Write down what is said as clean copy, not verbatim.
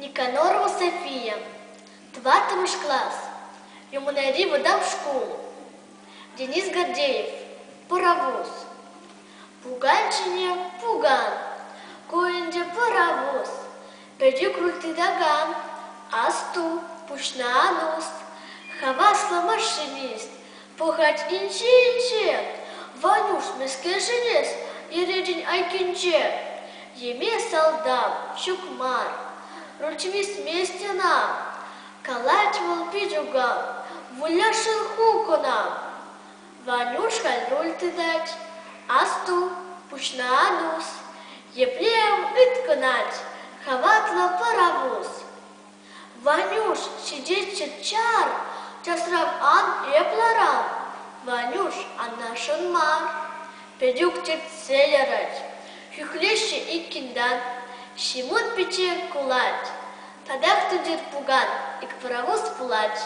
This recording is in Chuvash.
Никонорова София, тӑваттӑмӗш класс, Юманайри вӑтам шкул. Денис Гордеев, пӑравус. Пукан ҫине пукан, ку ӗнтӗ пӑравус. Пӗчӗк руль тытакан, асту, пуҫна ан ус. Хаваслӑ машинист, пӑхать инҫе-инҫе. Ванюш мӗскершӗн эс йӗретӗн айккинче? Йӗме салтак ҫук мар, руль чӗмесмест ӑна. Калать вӑл Петюка, вылясшӑн ху кӑна. Ванюш халь руль тытать, асту, пуҫна ан ус. Епле ыткӑнать хаватлӑ пӑравус. Ванюш, ҫитетчӗ чар, часрах ан эп ларам. Ванюш, аннашӑн мар. Петюк тӗртсе ярать. Хӳхлеҫҫӗ иккӗн тан. Ҫимун пичче кулать. Татах тутӑр пукан, ик пӑравус пулать.